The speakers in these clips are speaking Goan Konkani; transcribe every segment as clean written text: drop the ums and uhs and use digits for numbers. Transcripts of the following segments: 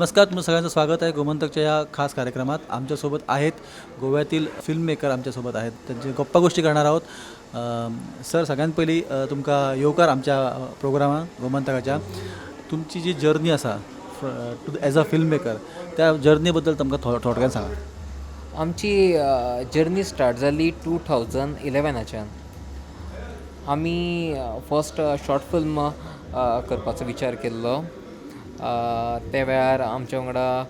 नमस्कार, तुमचं सगळ्यांचं स्वागत आहे गोमंतकच्या या खास कार्यक्रमात. आमच्यासोबत आहेत गोव्यातील फिल्म मेकर, आमच्यासोबत आहेत, त्यांची गप्पा गोष्टी करणार आहोत. सर, सगळ्यात पहिली तुमकां येवकार आमच्या प्रोग्रामान गोमंतकाच्या. तुमची जी जर्नी आसा to as a film maker, त्या जर्नी बद्दल तुमकां थोडक्यान सांगा. आमची जर्नी स्टार्ट जाली 2011आच्यान. आमी फर्स्ट शॉर्ट फिल्म करपाचो विचार केल्लो. त्या वेळार आमच्या वांगडा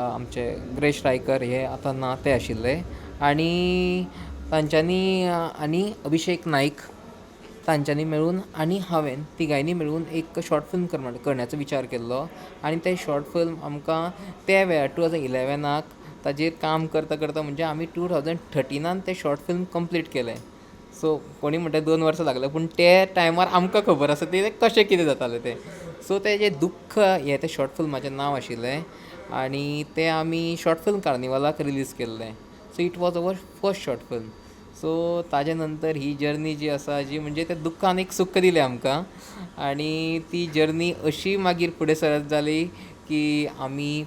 आमचे ग्रेश रायकर, हे आतां ना, ते आशिल्ले आनी तांच्यांनी आनी अभिशेक नायक, तांच्यांनी मेळून आनी हांवें तिगांयनी मेळून एक शॉर्ट फिल्म करण्याचो विचार केल्लो. आनी तें शॉर्ट फिल्म आमकां त्या वेळार 2011आक ताजेर काम करता करता, म्हणजे आमी 2013आन तें शॉर्ट फिल्म कंप्लीट केलें. सो कोणी म्हणटा 2 वर्सां लागलें, पूण ते टायमार आमकां खबर आसा तें कशें कितें जातालें तें. सो तेजें दुख्ख हें तें शॉर्ट फिल्माचें नांव आशिल्लें आनी तें आमी शॉर्ट फिल्म कार्निवलाक रिलीज केल्लें. So it was our first short film. So ताजे नंतर ही जर्नी जी आसा, जी म्हणजे त्या दुख्खान एक सूख दिलें आमकां आनी ती जर्नी अशी मागीर फुडें सरत जाली की आमी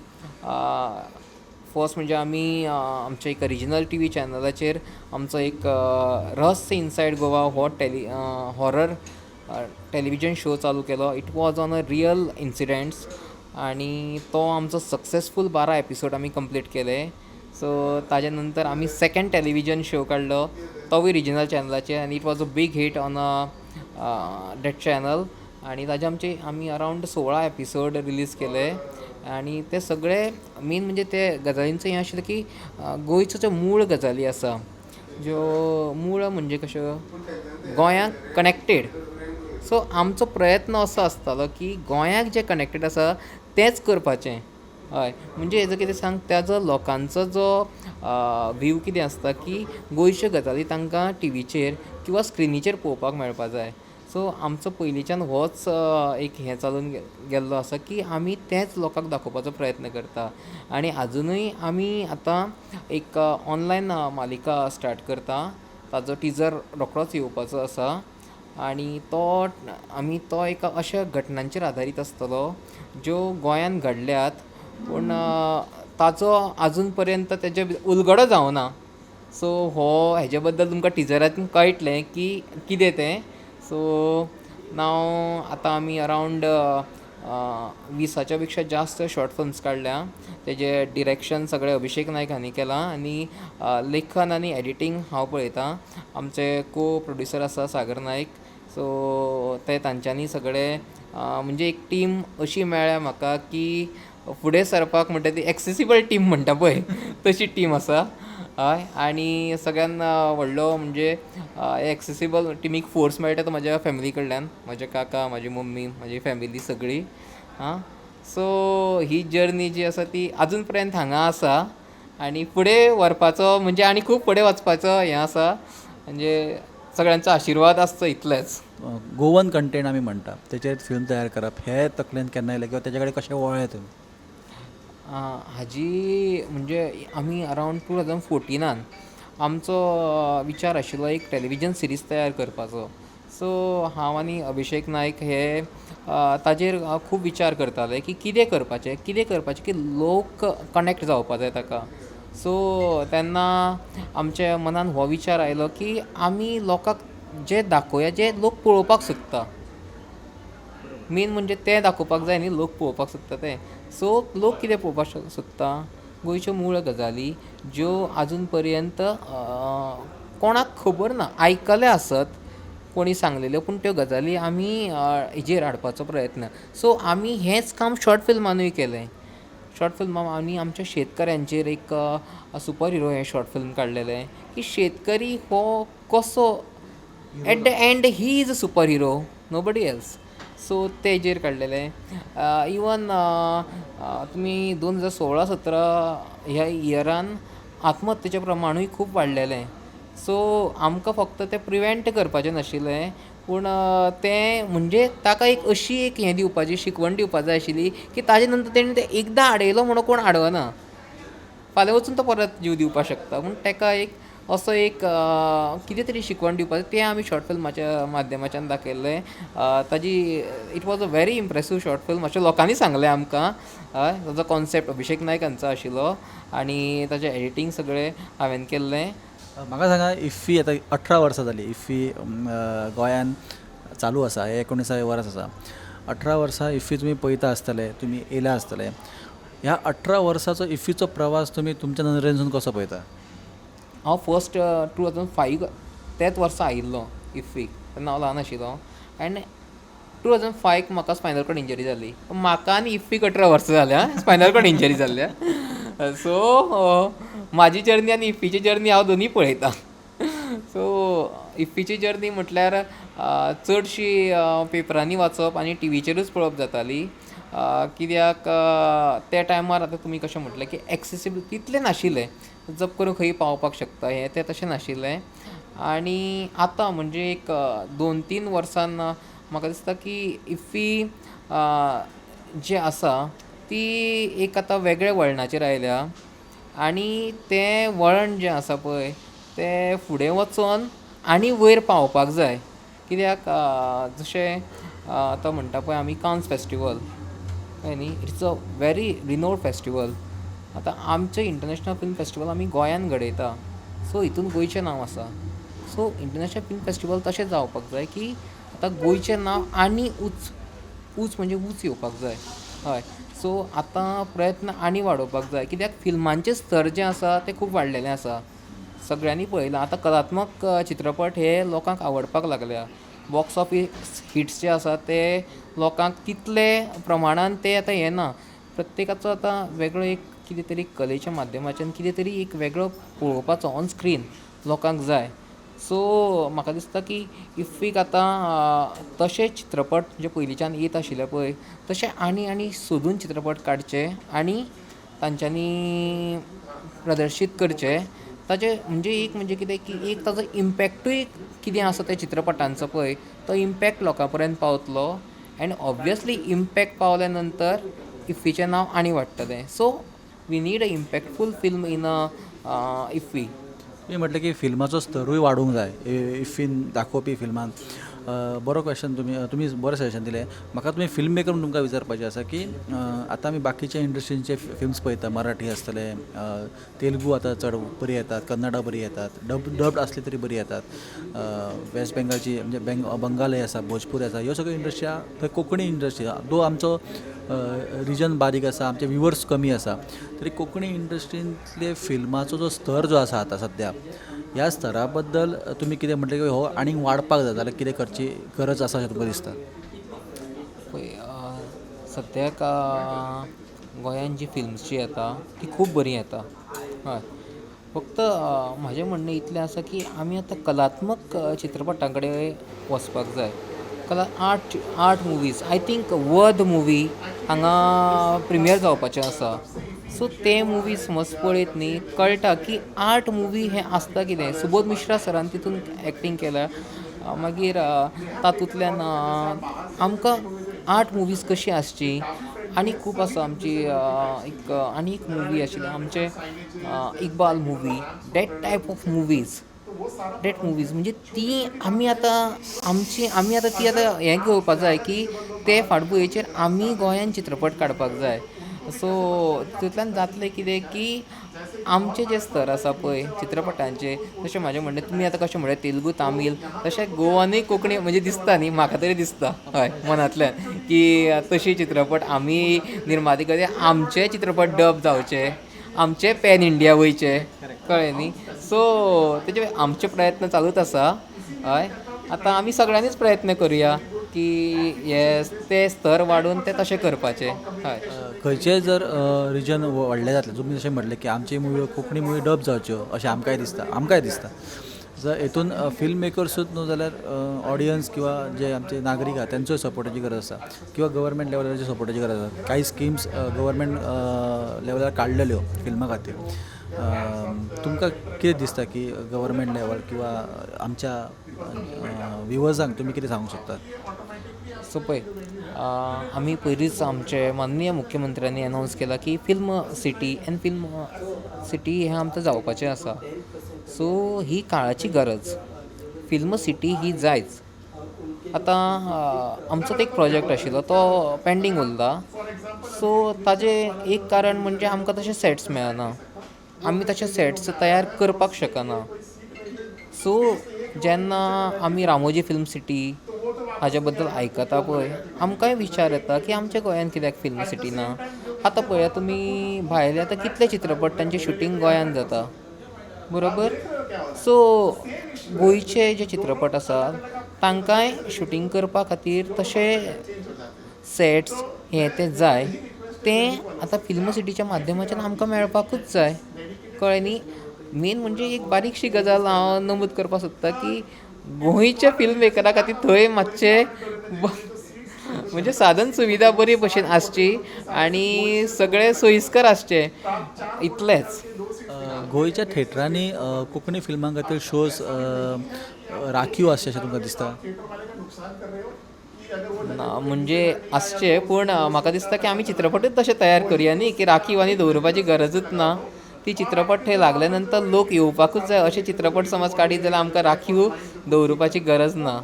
फर्स्ट म्हणजे आमी आमच्या एक रिजनल टीवी चॅनलाचेर आमचो एक रहस्य इनसायड गोवा हो टॅली हॉरर टॅलिविजन शो चालू केलो. It was on a real incidents आनी तो आमचो सक्सेसफूल 12 एपिसोड आमी कंप्लीट केले. सो ताजे नंतर आमी सेकंड टॅलिविजन शो काडलो, तोवूय रिजनल चॅनलाचेर आनी it was a big hit on that channel. आनी ताजे आमचे आमी अरावंड 16 एपिसोड रिलीज केले. आनी ते सगळे मेन म्हणजे ते गजालींचो हें आशिल्लें की गोंयच्यो ज्यो मूळ गजाली आसा, ज्यो मूळ म्हणजे कश्यो गोंयाक कनेक्टेड, सो आमचो प्रयत्न असो आसतालो की गोंयाक जें कनेक्टेड आसा तेंच करपाचें. हय, म्हणजे हेजो कितें सांग, ताजो लोकांचो जो व्यू कितें आसता की गोंयच्यो गजाली तांकां टिवीचेर किंवां स्क्रिनीचेर पळोवपाक मेळपा जाय. सो आमचो पयलींच्यान होच एक हें चालून गेल्लो आसा की आमी तेंच लोकांक दाखोवपाचो प्रयत्न करता. आनी आजुनूय आमी आतां एक ऑनलायन मालिका स्टार्ट करता. ताजो टिजर रोखडोच येवपाचो आसा आनी तो आमी तो एका अश्या घटनांचेर आदारीत आसतलो ज्यो गोंयांत घडल्यात, पूण ताचो आजून पर्यंत तेजे उलगडो जावना. सो हो हेजे बद्दल तुमकां टिजरांत कळटलें की कितें तें. सो नाव आतां आमी अरावंड 20च्या पेक्षा जास्त शॉर्ट फिल्म्स काडल्या. तेजें डिरेक्शन सगळें अभिशेक नायक हांणी केलां आनी लेखन आनी एडिटींग हांव पळयतां. आमचे को प्रोड्युसर आसा सागर नायक. सो ते तांच्यांनी सगळे, म्हणजे एक टीम अशी मेळ्ळ्या म्हाका की फुडें सरपाक म्हणटा ती एक्सेसिबल टीम म्हणटा पळय, तशी टीम आसा. हय, आनी सगळ्यान व्हडलो म्हणजे एक्सेसिबल टिमीक फोर्स मेळटा तो म्हज्या फॅमिली कडल्यान, म्हजे काका, म्हजी मम्मी, म्हजी फॅमिली सगळी. आं, सो ही जर्नी जी आसा ती आजून पर्यंत हांगा आसा आनी फुडें व्हरपाचो, म्हणजे आनी खूब फुडें वचपाचो हें आसा, म्हणजे सगळ्यांचो आशिर्वाद आसचो इतलेंच. गोवन कंटेंट आमी म्हणटा, तेचेर फिल्म तयार करप हे तकलेन केन्ना येयलें किंवा तेजे कडेन कशें वळ्ळे तुमी? हाजी म्हणजे आमी अरावंड 2014आन आमचो विचार आशिल्लो एक टॅलिविजन सिरीज तयार करपाचो. सो हांव आनी अभिशेक नायक हे ताजेर खूब विचार करताले की कितें करपाचें, कितें करपाचें की लोक कनेक्ट जावपा जाय ताका. सो तेन्ना आमच्या मनान हो विचार आयलो की आमी लोकांक जें दाखोवया जें लोक पळोवपाक सोदता. मेन म्हणजे तें दाखोवपाक जाय न्ही, लोक पळोवपाक सोदता तें. सो लोक कितें पळोवपाक सोदता? गोंयच्यो मूळ गजाली ज्यो आजून पर्यंत कोणाक खबर ना, आयकलें आसत कोणी सांगलेल्यो, पूण त्यो गजाली आमी हेजेर हाडपाचो प्रयत्न. सो आमी हेंच काम शॉर्ट फिल्मानूय केलें. शॉर्ट फिल्मान आमी आमच्या शेतकऱ्यांचेर एक सुपर हिरो हें शॉर्ट फिल्म काडलेलें की शेतकरी हो कसो at the end he is a super hero, nobody else. So तेजेर काडलेलें. इवन तुमी 2016-17 ह्या इयरान आत्महत्येचें प्रमाणूय खूब वाडलेलें. सो आमकां फक्त तें प्रिवेंट करपाचें नाशिल्लें, पूण तें म्हणजे ताका एक अशी एक हें दिवपाची, शिकवण दिवपा जाय आशिल्ली की ताजे नंतर तेणें तें एकदां आडयलो म्हणून कोण आडवना, फाल्यां वचून तो परत जीव दिवपाक शकता. पूण ताका एक असो एक कितें तरी शिकवण दिवपाचें तें आमी शॉर्ट फिल्माच्या माध्यमाच्यान दाखयल्लें. ताजी it was a very impressive short film अशें लोकांनी सांगलें आमकां. हय, ताजो कॉन्सेप्ट अभिशेक नायक हांचो आशिल्लो आनी ताजें एडिटींग सगळें हांवें केल्लें. म्हाका सांगा, इफ्फी आतां 18 वर्सां जालीं इफ्फी गोंयान चालू आसा. हें 19वें वर्स आसा. 18 वर्सां इफ्फी तुमी पळयता आसतले, तुमी येयला आसतले. ह्या 18 वर्साचो इफ्फीचो प्रवास तुमी तुमच्या नदरेनसून कसो पळयता? हांव फर्स्ट 2005 त्याच वर्सा आयिल्लो इफ्फीक, तेन्ना हांव ल्हान आशिल्लो एंड 2005 म्हाका स्पायनल कॉर्ड इंजरी जाली. म्हाका आनी इफ्फीक 18 वर्सां जाल्या स्पायनल कॉर्ड इंजरी जाल्ल्या. सो म्हाजी जर्नी आनी इफ्फीची जर्नी हांव दोनूय पळयतां. सो इफ्फीची जर्नी म्हटल्यार चडशी पेपरांनी वाचप आनी टिवीचेरूच पळोवप जाताली, कित्याक त्या टायमार आतां तुमी कशें म्हटलें की एक्सेसिबल तितलें नाशिल्लें, जप करून खंयी पावपाक शकता हें तें तशें नाशिल्लें. आनी आतां म्हणजे एक 2-3 वर्सान म्हाका दिसता की इफ्फी जी आसा ती एक आतां वेगळ्या वळणाचेर आयल्या आनी तें वळण जें आसा पळय तें फुडें वचोन आनी वयर पावपाक जाय. कित्याक जशें आतां म्हणटा पळय आमी कान्स फेस्टिवल, कळ्ळें न्ही, it's a very renowned festival. आतां आमचें इंटरनॅशनल फिल्म फेस्टिवल आमी गोंयान घडयता, सो हितून गोंयचें नांव आसा. सो इंटरनॅशनल फिल्म फेस्टिवल तशें जावपाक जाय की आतां गोंयचें नांव आनी उंच उंच म्हणजे उंच येवपाक जाय. हय, सो आतां प्रयत्न आनी वाडोवपाक जाय, कित्याक फिल्मांचें स्तर जें आसा तें खूब वाडलेलें आसा. सगळ्यांनी पळयलां आतां कलात्मक चित्रपट हे लोकांक आवडपाक लागल्या. बॉक्स ऑफीस हिट्स जे आसा ते लोकांक तितले प्रमाणान ते आतां हें ना. प्रत्येकाचो आतां वेगळो एक कितें तरी कलेच्या माध्यमाच्यान कितें तरी एक वेगळो पळोवपाचो ऑन स्क्रीन लोकांक जाय. सो म्हाका दिसता की इफ्फीक आतां तशे चित्रपट जे पयलींच्यान येत आशिल्ले पळय तशे आनी आनी सोदून चित्रपट काडचे आनी तांच्यांनी प्रदर्शीत करचे. ताचे म्हणजे एक म्हणजे कितें की एक ताजो इम्पॅक्टूय कितें आसा त्या चित्रपटांचो पळय तो इम्पॅक्ट लोकां पर्यंत पावतलो एंड ऑब्वियसली इम्पॅक्ट पावल्या नंतर इफ्फीचें नांव आनी वाडटलें. So we need a impactful film in a IFFI. तुमी म्हटलें की फिल्माचो स्तरूय वाडूंक जाय इफ्फीन दाखोवपी फिल्मान. बरो क्वेश्चन, तुमी तुमी बरें सजेशन दिलें म्हाका. तुमी फिल्म मेकर म्हणून तुमकां विचारपाचें आसा की आतां आमी बाकीच्या इंडस्ट्रींचे फिल्म्स पळयता, मराठी आसतले, तेलुगू आतां चड बरी येतात, कन्नडा बरी येतात, डब्ड आसली तरी बरी येतात, वेस्ट बेंगालची म्हणजे बंगाल आसा, भोजपुरी आसा, ह्यो सगळ्यो इंडस्ट्री आहा. थंय कोंकणी इंडस्ट्री आहा, दो आमचो रिजन बारीक आसा, आमचे व्युवर्स कमी आसा, तरी कोंकणी इंडस्ट्रींतले फिल्माचो जो स्तर जो आसा आतां सद्या, ह्या स्तरा बद्दल तुमी कितें म्हणटले की हो आनीक वाडपाक जाय जाल्यार कितें करची गरज आसा अशें तुमकां दिसता? पळय, सद्याक गोंयांत जी फिल्म्स जी येता ती खूब बरी येता. हय, फक्त म्हाजें म्हणणें इतलें आसा की आमी आतां कलात्मक चित्रपटां कडेन वचपाक जाय. कला art art movies, I think Vadh movie हांगा प्रिमियर जावपाचें आसा. सो ते मुवी समज पळयत न्ही, कळटा की आर्ट मुवी हें आसता कितें. सुबोध मिश्रा सरान तितून एक्टींग केल्या. मागीर तातूंतल्यान आमकां आर्ट मुवीज कशी आसची आनी खूब आसा. आमची एक आनी एक मुवी आशिल्ली आमचे Iqbal movie, that type of movies, that movies म्हणजे ती आमी आतां आमची आमी आतां ती आतां हें घेवपाक जाय की ते फाटभुंयेचेर आमी गोंयान चित्रपट काडपाक जाय. सो तितूंतल्यान जातलें कितें की आमचे जे स्तर आसा पळय चित्रपटांचे, तशें म्हाजें म्हणणें तुमी आतां कशें म्हणलें तेलुगू तामील, तशें गोवानूय कोंकणी म्हणजे दिसता न्ही, म्हाका तरी दिसता हय मनांतल्यान की तशी चित्रपट आमी निर्माती करचे, आमचे चित्रपट डब जावचे, आमचे पॅन इंडिया वयचे, कळ्ळें न्ही. सो तेजे आमचे प्रयत्न चालूच आसा. हय, आतां आमी सगळ्यांनीच प्रयत्न करुया की हे ते स्तर वाडून ते तशें करपाचे. हय, खंयचेय जर रिजन व्हडलें जातलें, तुमी जशें म्हटलें की आमची मुवी कोंकणी मुवी डब जावच्यो अशें आमकांय दिसता, आमकांय दिसता. जर हितून फिल्म मेकर्सूच न्हू जाल्यार ऑडियन्स किंवा जे आमचे नागरीक आहा तेंचोय सपोर्टाची गरज आसा, किंवा गव्हर्मेंट लेवलार सपोर्टाची गरज आसा. कांय स्किम्स गव्हर्मेंट लेवलार काडलेल्यो फिल्मा खातीर, तुमकां कितें दिसता की गव्हर्मेंट लेवल किंवा आमच्या व्युवर्सांक तुमी कितें सांगूंक शकतात? सो पळय, आमी पयलींच आमचे माननीय मुख्यमंत्र्यांनी अनावंस केला की film city and film city हें आमकां जावपाचें आसा. सो ही काळाची गरज, फिल्म सिटी ही जायच. आतां आमचो एक प्रोजेक्ट आशिल्लो, तो पेंडींग उरला. सो ताजें एक कारण म्हणजे आमकां तशे सेट्स मेळना, आमी तशे सेट्स तयार करपाक शकना. सो जेन्ना आमी रामोजी फिल्म सिटी हाजे बद्दल आयकता पळय, आमकांय विचार येता की आमच्या गोंयांत कित्याक फिल्म सिटी ना? आतां पळयात तुमी, भायले आतां कितले चित्रपट तांचे शुटींग गोंयांत जाता, बरोबर? सो गोंयचे जे चित्रपट आसात तांकांय शुटींग करपा खातीर तशे सेट्स हें तें जाय. तें आतां फिल्म सिटीच्या माध्यमाच्यान आमकां मेळपाकूच जाय, कळ्ळें न्ही? मेन म्हणजे एक बारीकशी गजाल हांव नमूद करपाक सोदतां की गोंयच्या फिल्म मेकरा खातीर थंय मातशें म्हणजे साधन सुविधा बरी भशेन आसची आनी सगळें सोयिस्कर आसचें, इतलेंच. गोंयच्या थेटरांनी कोंकणी फिल्मां खातीर शोज राखीव आसचे अशें तुमकां दिसता? ना, म्हणजे आसचे, पूण म्हाका दिसता की आमी चित्रपटूच तशे तयार करुया न्ही की राखीव आनी दवरुपाची गरजूच ना. ती चित्रपट थंय लागले नंतर लोक येवपाकूच जाय अशे चित्रपट समज काडीत जाल्यार आमकां राखीव दवरुपाची गरज ना.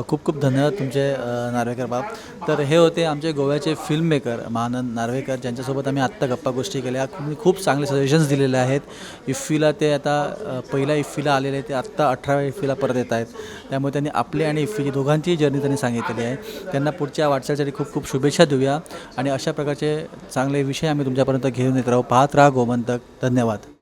खूप खूप धन्यवाद तुमचे, नार्वेकर बाब. तर हे होते आमचे गोव्याचे फिल्म मेकर महानंद नार्वेकर, ज्यांच्यासोबत आम्ही आत्ता गप्पा गोष्टी केल्या. तुम्ही खूप चांगले सजेशन्स दिलेले आहेत. इफ्फीला ते आता पहिल्या इफ्फीला आलेले, ते आत्ता 18व्या इफ्फीला परत येत आहेत. त्यामुळे त्यांनी आपली आणि इफ्फीची दोघांचीही जर्नी त्यांनी सांगितलेली आहे. त्यांना पुढच्या वाटचालीसाठी खूप खूप शुभेच्छा देऊया आणि अशा प्रकारचे चांगले विषय आम्ही तुमच्यापर्यंत घेऊन येत राहू. पाहत राहा गोमंतक. धन्यवाद.